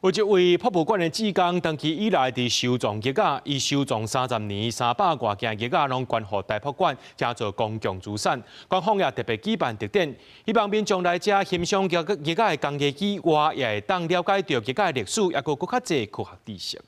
有一位博物館的志工，長期以來佇收藏玉仔，伊收藏30年，300外件玉仔攏捐予台博館，成做公共資產。官方也特別舉辦特展，希望民眾來遮欣賞玉仔的工藝以外，也會當了解著玉仔的歷史，也閣閣較濟科學知識。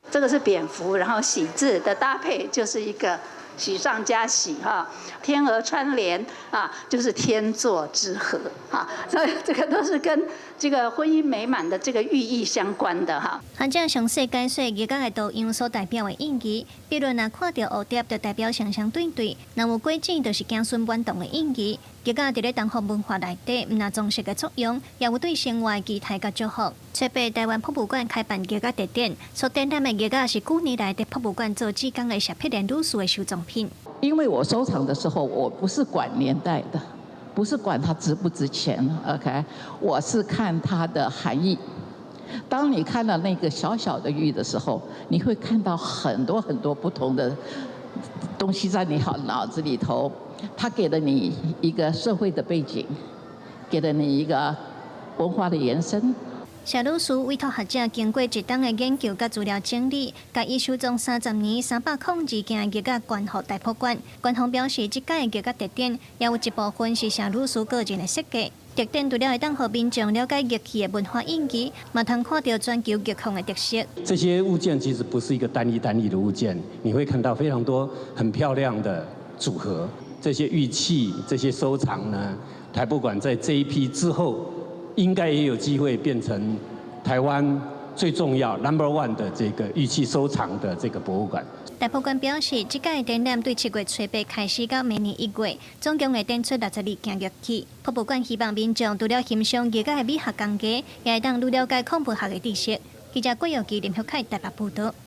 這個是蝙蝠，然後喜字的搭配就是一個喜上加喜哈，天鵝穿蓮啊，就是天作之合哈，所以這個都是跟這個婚姻美滿的這個寓意相關的哈。學者詳細解說玉仔的圖樣所代表的意義，比如若看著蝴蝶，就代表雙雙對對；若有果子，就是子孫滿堂的意義。玉仔佇咧東方文化內底，毋但裝飾的作用，也有對生活的期待佮祝福。初八台灣博物館開辦玉仔特展，所展覽的玉仔是舊年來佇博物館做志工的謝碧蓮女士的收藏品。因為我收藏的時候，我不是管年代的，不是管它值不值錢，OK，我是看它的含義。當你看到那個小小的玉的時候，你會看到很多很多不同的東西在你好腦子裡頭。它給了你一個社會的背景，給了你一個文化的延伸。謝女士委託學者經過一冬的研究佮資料整理，共伊收藏30年302件玉仔捐予台博館。官方表示，這屆的玉仔特展也有一部分是謝女士個人的設計。特展除了會當予民眾了解玉器的文化意義，嘛通看著全球玉礦的特色。這些物件其實不是一個單一單一的物件，你會看到非常多很漂亮的組合。這些玉器、這些收藏呢，台博館在這一批之後，應該也有機會變成台灣最重要 number one 的這個玉器收藏的這個博物館。台博館表示，這屆展覽對7月初八開始到明年1月，總共會展出62件玉器。博物館希望民眾除了欣賞玉仔的美學工藝，也會當愈了解礦物學的知識。記者郭耀基、林學凱台北報道。